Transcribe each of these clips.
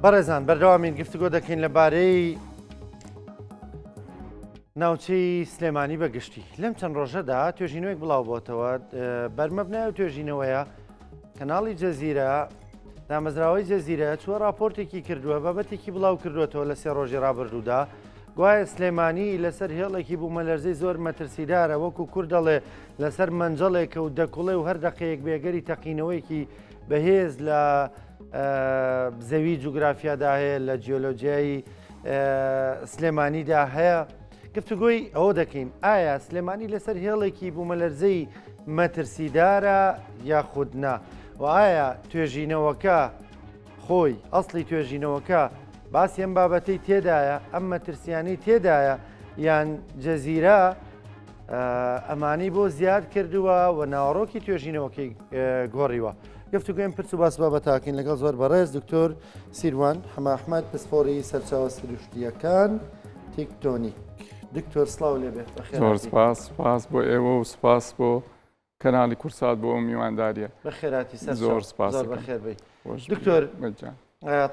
بەڕێزان بەردەوامین گفتوگۆ دەکەین لەبارەی ناوچەی سلێمانی بە گشتی لەم چەند ڕۆژەدا توێژینەوەیەک بڵاو بۆتەوە بەرمەبنای و توێژینەوەیە کەناڵی جەزیرە دامەزراوەی جەزیرە چوە راپۆرتێکی کردووە بابەتێکی بڵاو کردوێتەوە لە سێ ڕۆژی ڕابردوودا گوایە سلێمانی لەسەر هێڵێکی بوومەلەرزەی زۆر مەترسیدارە وەکو کورد دەڵێ لەسەر مەنجەڵێکە و دەکوڵێ و هەر دەقەیەک بێگەری تەقینەوەیەکی بەهێز لە زەوی جوگرافیادا هەیە لە جیۆلۆجیایی سلێمانیدا هەیە گفتوگۆی ئەوە دەکەین ئایا سلێمانی لەسەر هێڵێکی بوومەلەرزەی مەترسیدارە یاخود نا و ئایا توێژینەوەکە خۆی ئەسڵی توێژینەوەکە باسی ئەم بابەتەی تێدایە ئەم مەترسیانەی تێدایە یان جەزیرە ئەمانی بۆ زیاد کردووە و ناوەڕۆکی توێژینەوەکەی گۆڕیوە. گفتوگۆیم پرس و باس بابەتاکەین لەگەڵ زۆر بەڕێز دکتۆر سیروان حەمە ئەحمەد پسپۆڕی سەرچاوە سروشتییەکان تیکتۆنیک. دکتۆر سڵاو لێ بێت زۆر سپاس سپاس بۆ ئێوە و سپاس بۆ کەناڵی کورسات بۆ ئەو میوانداریە. بەخێراتی سەر زۆر سپاس زۆر بەخێر بی دکتۆر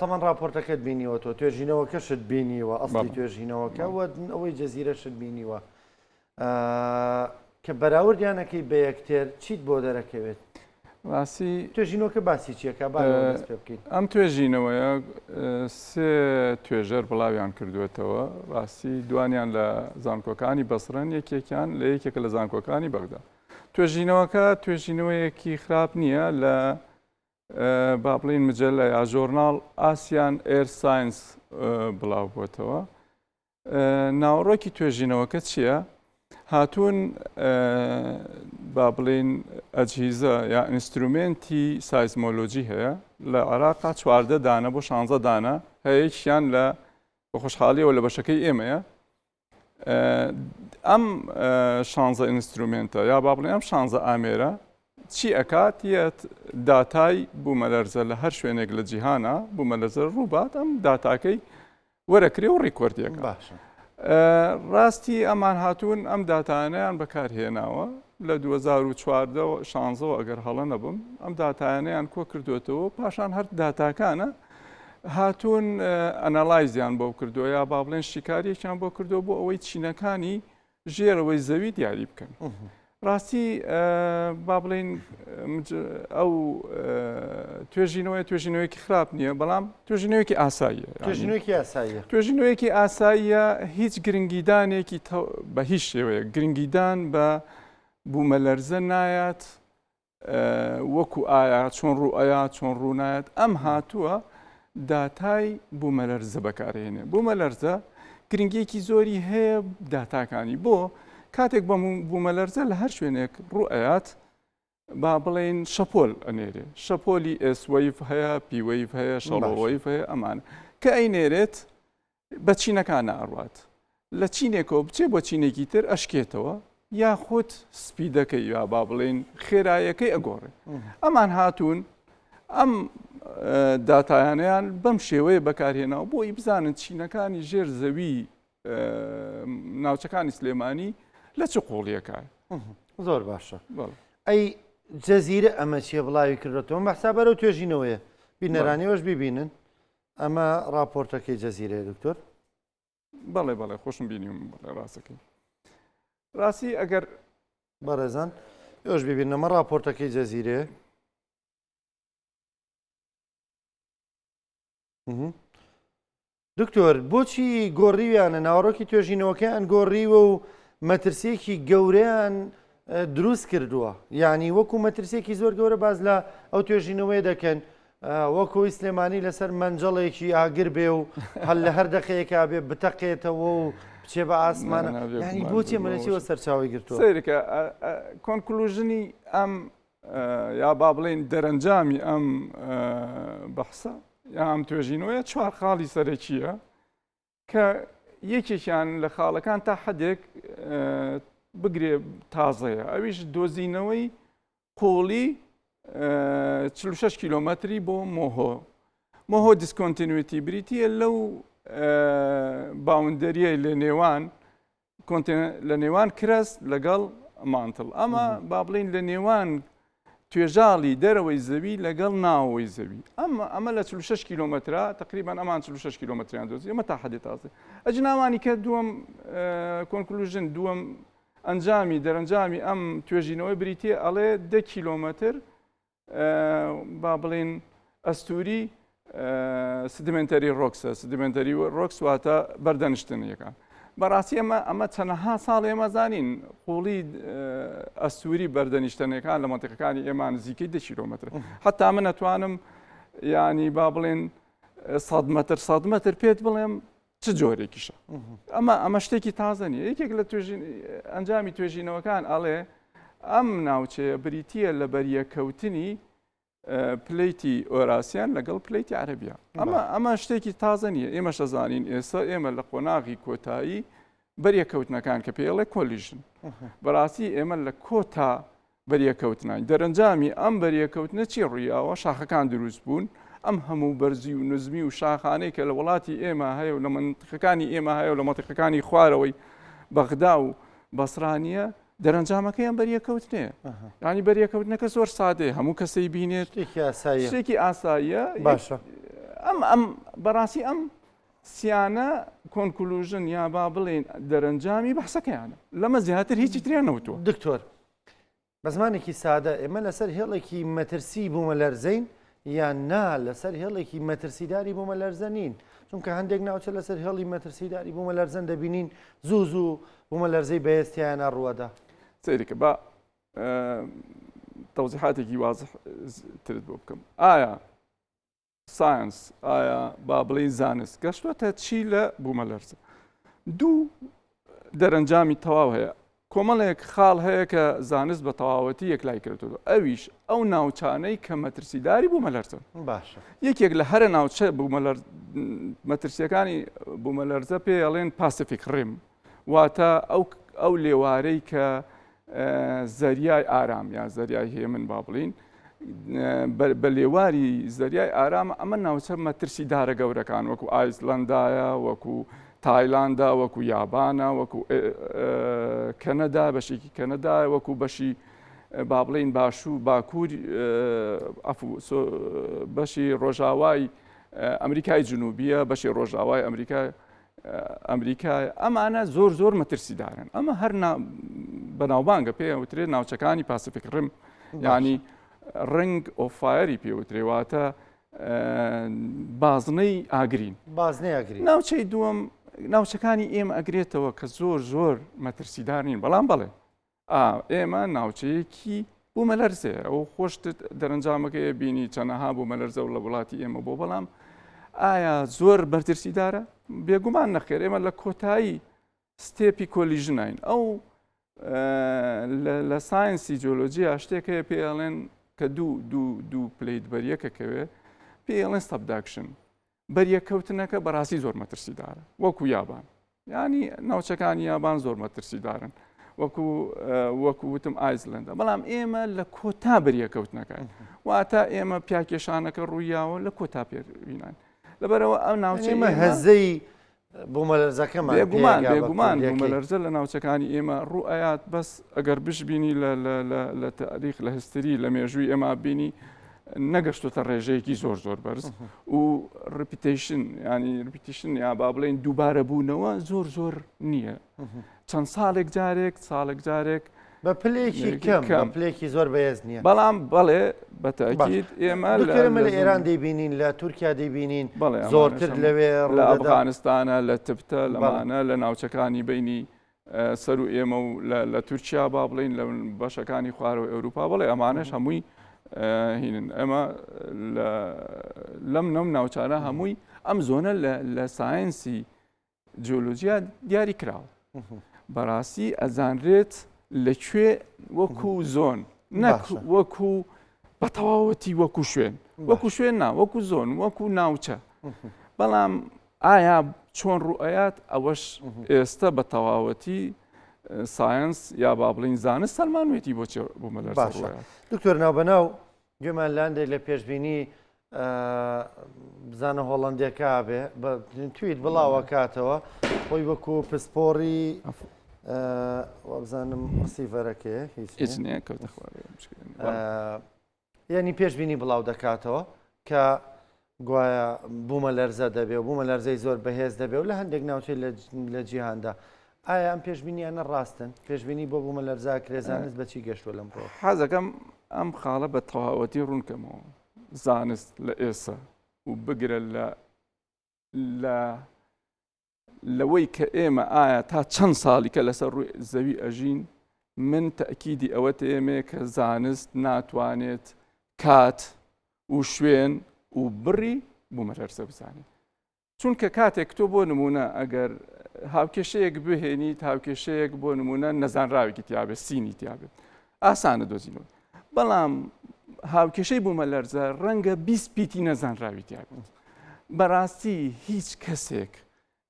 تەمان راپۆرتەکەت بینیوە تۆ توێژینەوەکەشت بینیوە ئەسڵی توێژینەوەکە و ئەوەی جەزیرەشت بینیوە کە بەراوردیانەکەی بە یەکتر چیت بۆ دەرەکەوێت؟ ڕاستی توێژینەوەکە باسی چیەکە با دەست پێ بکەین. ئەم توێژینەوەیە سێ توێژەر بڵاویان کردوێتەوە ڕاستی دوانیان لە زانکۆکانی بەسرەن یەکێکیان لە یەکێکە لە زانکۆکانی بەغدا توێژینەوەکە توێژینەوەیەکی خراپ نییە لە با بڵین مجلە یا ژۆرناڵ Asian Earth Science بڵاو بۆتەوە ناوەڕۆکی توێژینەوەکە چییە؟ هاتوون با بڵێین ئەجهیزە یا instrument ی seismology هەیە لە عێراقا چواردە دانە بۆ شانزە دانە هەیە یەکیان لە بە خۆشحاڵیەوە لە بەشەکەی ئێمەیە ئەم شانزە instrument ە یا با بڵێن ئەم شانزە ئامێرە چی ئەکات یەت داتای بوومەلەرزە لە هەر شوێنێک لە جیهانە بوومەلەرزە ڕووبات ئەم داتاکەی وەرەکرێ و record ەکە. باشە. ڕاستی ئەمان هاتوون ئەم داتایانەیان بەکارهێناوە لە 2014 شانزەوە ئەگەر هەڵە نەبم ئەم داتایانەیان کۆ کردوێتەوە پاشان هەر داتاکانە هاتوون analyze یان بۆ کردو یا با بڵێن شیکاریەکیان بۆ کردو بۆ ئەوەی چینەکانی ژێرەوەی زەوی دیاری بکەن. ڕاستی با بڵین ئەو توێژینەوەی توێژینەوەیەکی خراپ نییە بەڵام توێژینەوەیەکی ئاساییە توێژینەوەیەکی ئاساییە توێژینەوەیەکی ئاساییە هیچ گرنگیدانێکی بە هیچ شێوەیە گرنگیدان بە بوومەلەرزە نایات وەکو ئایا چۆن ڕوو ئەیا چۆن ڕوو نایەت ئەم هاتووە داتای بوومەلەرزە بەکارهێنێ بوومەلەرزە گرنگیەکی زۆری هەیە داتاکانی بۆ کاتێک بە بوومەلەرزە لە هەر شوێنێک ڕوو ئەیات با بڵێین شەپۆل ئەنێرێ شەپۆلی S wave هەیە P wave هەیە shallow wave هەیە ئەمانە کە ئەینێرێت بە چینەکانا ئەڕوات لە چینێکەوە بچێ بۆ چینێکی تر ئەشکێتەوە یاخود speed ەکەی یا با بڵێین خێرایەکەی ئەگۆڕێ ئەمان هاتوون ئەم داتایانیان بەم شێوەیە بەکارهێناوە بۆ ئی بزانن چینەکانی ژێر زەوی ناوچەکانی سلێمانی لە چ قوڵیەکە زۆر باشە ئەی جەزیرە ئەمە چیە بڵاوی کردێتەوە بەحسابەرەوە توێژینەوەیە بینەرانیەوەش ببینن ئەمە ڕاپۆرتەکەی جەزیرەیە دکتۆر؟ بەڵێ بەڵێ خۆشم بینیم بەڵێ ڕاستەکەی ڕاستی ئەگەر بەڕێزان ئێوەش ببینن ئەمە ڕاپۆرتەکەی جەزیرەیە دکتۆر بۆچی گۆڕیویانە ناوەڕۆکی توێژینەوەکەیان گۆڕیوە و مەترسیەکی گەورەیان دروست کردووە یعنی وەکو مەترسیەکی زۆر گەورە باز لە ئەو توێژینەوەی دەکەن وەکۆی سلێمانی لەسەر مەنجەڵێکی ئاگر بێ و هەر لە هەر دەقەیەکا بێ بتەقێتەوە و بچێ بە ئاسمانە یعنی بۆچی ئەمە لە چیوە سەرچاوەی گرتووە؟ سەیرکە conclusion ی ئەم یا با بڵێین دەرەنجامی ئەم بەحسە یا ئەم توێژینەوەیە چوار خاڵی سەرەکیە کە یەکێکیان لە خاڵەکان تا حدێک بگرێ تازەیە ئەویش دۆزینەوەی قوڵی 46 کیلۆمەتری بۆ Moho Moho discontinuity بریتە لەو boundary یە لە نێوان لە نێوان crust لەگەڵ mantle ئەمە با بڵین لە نێوان توێژاڵی دەرەوەی زەوی لەگەڵ ناوەوەی زەوی. ئەمە ئەمە لە 46 کیلۆمەترا تقریبان ئەمان 46 کیلۆمەتریان دۆزی ئەمە تا حەدی تازە. ئەجناوانی کە دووەم conclusion دووەم ئەنجامی دەرەنجامی ئەم توێژینەوەی بریتیە ئەڵێ دە کیلۆمەتر با بڵێین ئەستوری sedimentary rocks ە sedimentary rocks واتە بەردەنیشتنیەکان بەڕاستی ئەمە ئەمە چەنەها ساڵ ئێمە زانین قوڵی ئەستوری بەردەنیشتنەکان لە مەنتیقەکانی ئێمە نزیکەی دە کیلۆمەتر حتا من ئەتوانم ینی با بڵێن 100 مەتر 100 مەتر پێت بڵێم چ جۆرێکیشە ئەمە ئەمە شتێکی تازە نیە یەکێک لە ئەنجامی توێژینەوەکان ئەڵێ ئەم ناوچەیە بریتە لە بەریەکەوتنی plate ی ئۆراسیان لەگەڵ plate ی عەربیا ئەمە ئەمە شتێکی تازە نییە ئێمە شەزانین ئێستا ئێمە لە قۆناغی کۆتایی بەریەکەوتنەکان کە پێڵێ collision بەڕاستی ئێمە لە کۆتا بەریەکەوتناین. دەرەنجامی ئەم بەریەکەوتنە چی ڕوویاوە؟ شاخەکان دروست بوون، ئەم هەموو بەرزی و نزمی و شاخانەی کە لە وڵاتی ئێمە هەیە و لە مەنتیقەکانی ئێمە هەیە و لە مەنتیقەکانی خوارەوەی بەغدا و بەسرا نییە، دەرەنجامەکەی ئەم بەریەکەوتنەیە. یانی بەریەکەوتنەکە زۆر سادەیە، هەموو کەسەی بینێت. شتێکی ئاساییە. شتێکی ئاساییە. باشە. ئەم ئەم بەڕاستی ئەم سیانە conclusion یا با بڵێین دەرەنجامی بەحسەکەیانە. لەمە زیاتر هیچی تریان نەوتووە. دکتۆر بە زمانێکی سادە ئێمە لەسەر هێڵێکی مەترسی بوومەلەرزەین یان نا لەسەر هێڵێکی مەترسیداری بوومەلەرزە نین چونکە هەندێک ناوچە لەسەر هێڵی مەترسیداری بوومەلەرزەن دەبینین زوو زوو بوومەلەرزەی بەهێز تیایانە ڕووەدا. سەیرکە با تەوزیحاتێکی وازح ترت بۆ بکەم ئایا science ئایا با بڵێین زانست گەشتوەتە چی لە بوومەلەرزە؟ دوو دەرەنجامی تەواو هەیە کۆمەڵێک خاڵ هەیە کە زانست بە تەواوەتی یەکلای کردووە ئەویش ئەو ناوچانەی کە مەترسیداری بوومەلەرزن باشە یەکێک لە هەرە ناوچە بوومەلەر مەترسیەکانی بوومەلەرزە پێ ئەڵێن Pacific Rim واتە ئەو ئەو لێوارەی کە زەریای ئارام یا زەریای هێمن با بڵین بە لێواری زەریای ئارام ئەمە ناوچە مەترسی دارە گەورەکان وەکو ئایسلندایە وەکو تایلاندا وەکو یابانە وەکو کەنەدا بەشێکی کەنەدا وەکو بەشی با بڵین باشوو باکوور بەشی ڕۆژاوای ئەمریکای جنوبیە بەشی ڕۆژاوای ئەمریکا ئەمریکا ئەمانە زۆر زۆر مەترسیدارن ئەمە هەر بەناوبانگە پێ وترێت ناوچەکانی Pacific Rim ینی Ring of Fire ی پێوترێ واتە بازنەی ئاگرین بازنەی ئاگرین ناوچەی دووەم ناوچەکانی ئێمە ئەگرێتەوە کە زۆر زۆر مەترسیدار نین بەڵام بەڵێ ئا ئێمە ناوچەیەکی بوومەلەرزەیە ئەو خۆشت دەرەنجامەکەی بینی چەنەها بوومەلەرزە و لە وڵاتی ئێمە بۆ بەڵام ئایا زۆر بەرترسیدارە بێگومان نەخێر ئێمە لە کۆتایی step ی collision ین ئەو لە ساینسی جیۆلۆجیا شتێک هەیە پێڵێن کە دوو دوو دوو plate بەریەکە کەوێ پێڵێن subduction بەریەککەوتنەکە بەڕاستی زۆر مەترسیدارە وەکو یابان ینی ناوچەکانی یابان زۆر مەترسیدارن وەکو وەکو وتم ئایسلندە بەڵام ئێمە لە کۆتا بەریەکەوتنەکە واتە ئێمە پیاکێشانەکە ڕوویاوە لە کۆتا پێوینان لەبەرەوە ئەو ناوچەی ئێمە هەزەی بوومەلەرزەکەمان بێگومان بێگومان بوومەلەرزە لە ناوچەکانی ئێمە ڕوو ئەیات بەس ئەگەر بشبینی لە تاریخ لە history لە مێژووی ئێمە بینی نەگەشتۆتە ڕێژەیەکی زۆر زۆر بەرز و repetition ینی repetition یا با بڵێن دووبارە بوونەوە زۆر زۆر نییە چەند ساڵێک جارێک ساڵێک جارێک بە پلێکی کەم کەم پلێکی زۆر بەهێز نییە بەڵام بەڵێ بەتاکیت ئێمە لە ئێران دەیبینین لە تورکیا دەیبینین زۆرتر لەوێ لە ئەفغانستانە لە تبتە لەمانە لە ناوچەکانی بینی سەروو ئێمە و لە تورکیا با بڵین لە بەشەکانی خوارەوەی ئەوروپا بڵێ ئەمانەش هەمووی هینن ئەمە لەم نەم ناوچانە هەمووی ئەم zone ە لە ساینسی جیۆلۆجیا دیاری کراوە بەڕاستی ئەزانرێت لە کوێ وەکو zone نەک وەکو بە تەواوەتی وەکو شوێن وەکو شوێن نا وەکو zone وەکو ناوچە بەڵام ئایا چۆن ڕوئەیات ئەوەش ئێستا بە تەواوەتی ساینس یا با بڵین زانست سەلمانوێتی بۆ چێ باشە دکتۆر ناوبەناو گوێمان لاندێک لە پێشبینی بزانە هۆڵندێکا بێ بە تویت بڵاوەکاتەوە خۆی وەکو پسپۆڕی وابزانم ڕسیڤەرەکەی هیچ نییە کەوتە خوارەوە. یعنی پێشبینی بڵاو دەکاتەوە کە گوایە بوومەلەرزە دەبێ و بوومەلەرزەی زۆر بەهێز دەبێ و لە هەندێک ناوچەی لە جیهاندا. ئایا ئەم پێشبینیانە ڕاستن؟ پێشبینی بۆ بوومەلەرزە ئەکرێ زانست بە چی گەشتووە لەم ڕووەوە؟ حەزەکەم ئەم خاڵە بە تەواوەتی ڕوون کەمەوە. زانست لە ئێستا و بگرە لە لە لەوەی کە ئێمە ئایا تا چەند ساڵی کە لەسەر ڕووی زەوی ئەژین من تەکیدی ئەوە تێمێ کە زانست ناتوانێت کات و شوێن و بڕی بوومەلەرزە بزانێت چونکە کاتێک تۆ بۆ نمونە ئەگەر هاوکێشەیەک بهێنیت هاوکێشەیەک بۆ نمونە نەزانراوێکی تیاابێت سینی تیاابێت ئاسانە دۆزینەوە بەڵام هاوکێشەی بوومەلەرزە ڕەنگە 20 پیتی نەزانراوی تیابێت بەڕاستی هیچ کەسێک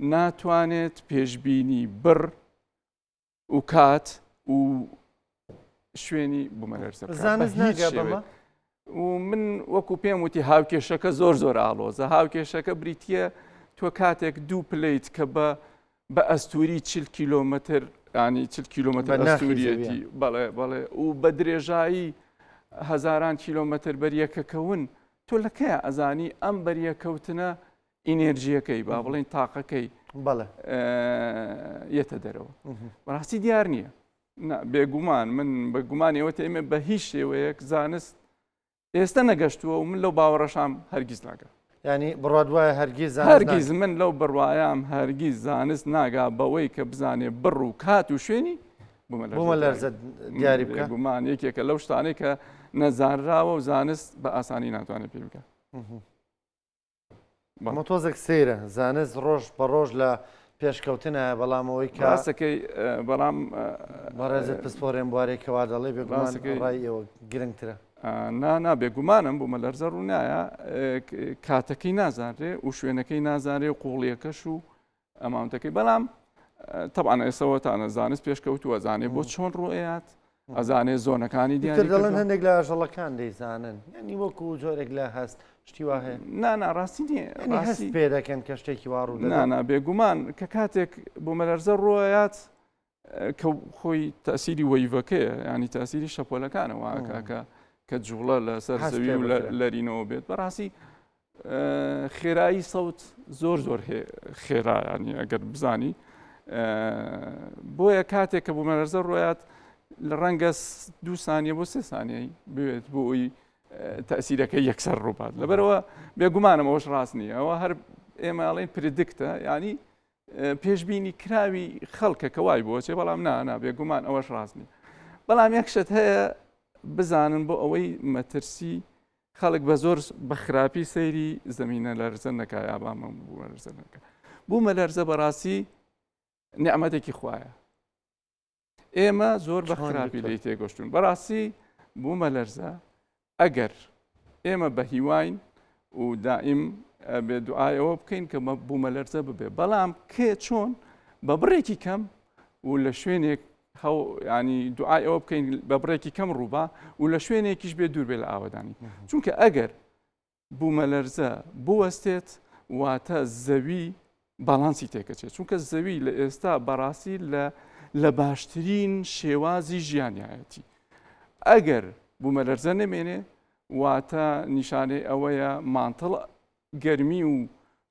ناتوانێت پێشبینی بڕ و کات و شوێنی بوومەلەرزە بکات و من وەکو پێم وتی هاوکێشەکە زۆر زۆر ئاڵۆزە هاوکێشەکە بریتە تۆ کاتێک دوو plate کە بە بە ئەستوری 40 کیلۆمەتر ینی 40 کیلۆمەتر ئەستوریەتی بەڵێ بەڵێ و بە درێژایی هەزاران کیلۆمەتر بەریەکەکەون تۆ لە کەیا ئەزانی ئەم بەریەکەوتنە ئینێرجیەکەی با بڵێین تاقەکەی بەڵێ یەتە دەرەوە بەڕاستی دیار نییە بێگومان من بە گومانی ئەوە ئێمە بە هیچ شێوەیەک زانست ئێستا نەگەشتووە و من لەو باوەڕەشام هەرگیز ناگا ینی بڕات وایە هەرگیز هەرگیز من لەو بڕوایم هەرگیز زانست ناگا بەوەی کە بزانێ بڕ و کات و شوێنی بوومەلەرزە دیاری بکە گومان یەکێکە لەو شتانەی کە نەزانراوە و زانست بە ئاسانی ناتوانێت پێ بکە بەڵام تۆزێک سەیرە زانست ڕۆژ بە ڕۆژ لە پێشکەوتنە بەڵام ئەوەی کە ڕاستەکەی بەڵام بەڕێزت پسپۆرێن بوارێکەوە دەڵێ بێگومانەکەی ڕای ئێوە گرنگترە نا نا بێگومانم بوومەلەرزە ڕوونایە کاتەکەی نازانرێ و شوێنەکەی نازانرێ و قوڵیەکەش و amount ەکەی بەڵام تەبعەن ئێسەوە تانە زانست پێشکەوتووە زانێ بۆ چۆن ڕوئەیات ئەزانێ zone ەکانی دیاری دەڵێن هەندێک لە ئاژەڵەکان دەیزانن یعنی وەکو جۆرێک لە هەست شتی وا هەیە نا نا ڕاستی نییە ڕاستی پێ دەکەن کە شتێکی وا ڕوو نا نا بێگومان کە کاتێک بوومەلەرزە ڕوئەیات کە خۆی تەسیری wave ەکەیە ینی تەسیری شەپۆلەکانە واکە کە کە جوڵە لەسەر زەوی و لەرینەوە بێت بەڕاستی خێرایی سەوت زۆر زۆر خێرا ینی ئەگەر بزانی بۆیە کاتێک کە بوومەلەرزە ڕۆیات لە ڕەنگە دوو سانیە بۆ سێ سانیەی بوێت بۆ ئەوی تەسیرەکە یەکسەر ڕووبات لەبەرەوە بێگومانم ئەوش ڕاست نییە ئەوە هەر ئێمە ئەڵێن predict ە ینی پێشبینی کراوی خەڵکە کە وای بۆچێ بەڵام نا نا بێگومان ئەوەش ڕاست نییە بەڵام یەک شت هەیە بزانن بۆ ئەوەی مەترسی خەڵک بە زۆر بە خراپی سەیری زەمینە لەرزە نەکا یا بامە بوومە لەرزە نەکا بوومە لەرزە بەڕاستی نیعمەتێکی خوایە ئێمە زۆر بە خراپی لێی تێگەشتون بەڕاستی بوومە لەرزە ئەگەر ئێمە بە هیواین و دائیم بێ دوعای ئەوە بکەین کە بوومە لەرزە ببێ بەڵام کێ چۆن بە بڕێکی کەم و لە شوێنێک هەو ینی دوعای ئەوە بکەین بە بڕێکی کەم ڕووبا و لە شوێنێکیش بێ دوور بێ لە ئاوەدانی چونکە ئەگەر بوومەلەرزە بوەستێت واتە زەوی باڵانسی تێکەچێت چونکە زەوی لە ئێستا بەڕاستی لە لە باشترین شێوازی ژیانیایەتی ئەگەر بوومەلەرزە نەمێنێ واتە نیشانەی ئەوەیە mantle گەرمی و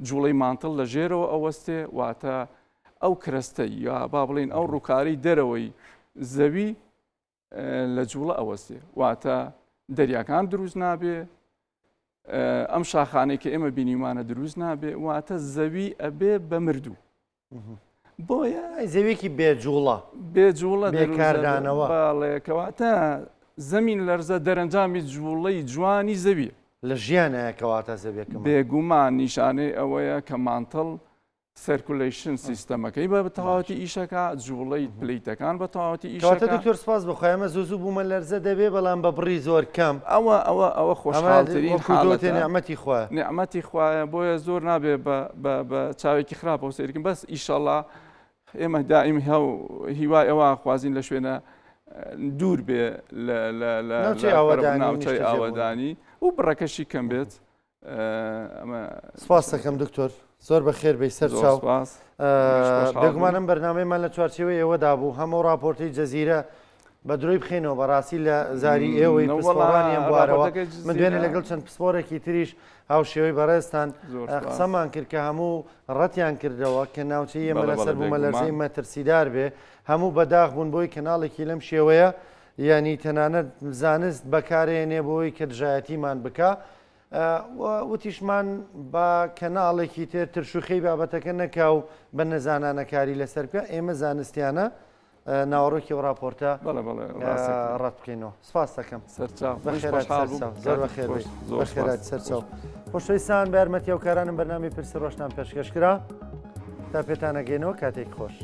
جوڵەی mantle لە ژێرەوە ئەوەستێ واتە ئەو crust ەی یا با بڵین ئەو ڕووکاری دەرەوەی زەوی لە جوڵە ئەوەستێ واتە دەریاکان دروست نابێ ئەم شاخانەی کە ئێمە بینیمانە دروست نابێ واتە زەوی ئەبێ بە مردوو بۆیە زەویێکی بێجوڵە بێجوڵە بێکاردانەوە باڵێ کەواتە زەمین لەرزە دەرەنجامی جوڵەی جوانی زەوی لە ژیانە کەواتە زەویەکە بێگومان نیشانەی ئەوەیە کە mantle circulation سیستەمەکەی بە تەواوەتی ئیشەکە جوڵەی plate ەکان بە تەواوەتی ئیشەکە دکتۆر سپاس بخوای ئەمە زوو زوو بوومە لەرزە دەبێ بەڵام بە بڕی زۆر کەم ئەوە ئەوە ئەوە خۆشحاڵترین حاڵەتە نیعمەتی خوایە نیعمەتی خوایە بۆیە زۆر نابێ بە بە بە چاوێکی خراپەوە سەیرکن بەس ئیشەڵا ئێمە دائیم هەو هیوای ئەوە خوازین لە شوێنە دوور بێ لە لە لە ناوچەی ئاوەدانی و بڕەکەشی کەم بێت سپاس دەکەم دکتۆر زۆر بەخێر بی سەر چاو بێگومانم بەرنمەیمان لە چوارچێوەی ئێوەدا بوو هەموو راپۆرتی جەزیرە. بە درۆی بخەینەوە بەڕاستی لە زاری ئێوەی پسپۆڕانی ئەم بوارەوە من دوێنێ لەگەڵ چەند پسپۆڕێکی تریش هاوشێوەی بەڕێزتان قسەمان کرد کە هەموو ڕەتیان کردەوە کە ناوچەی ئێمە لەسەر بوومەلەرزەی مەترسیدار بێ هەموو بەداخ بوون بۆی کەناڵێکی لەم شێوەیە یعنی تەنانەت زانست بەکارێنێ بۆی کە دژایەتیمان بکە وتیشمان با کەناڵێکی تر ترشوخەی بابەتەکە نەکا و بە نەزانانە کاری لەسەر بکە ئێمە زانستیانە ناوەڕۆکی ئەو ڕاپۆرتە ڕەت بکەینەوە سپاس دەکەم زۆر بەخێر بەخێرات سەرچاو خۆشەویستان بە یارمەتی هاوکارانم بەرنامەی پرسی ڕۆژتان پێشکەش کرا تا پێتانەگەینەوە کاتێک خۆش.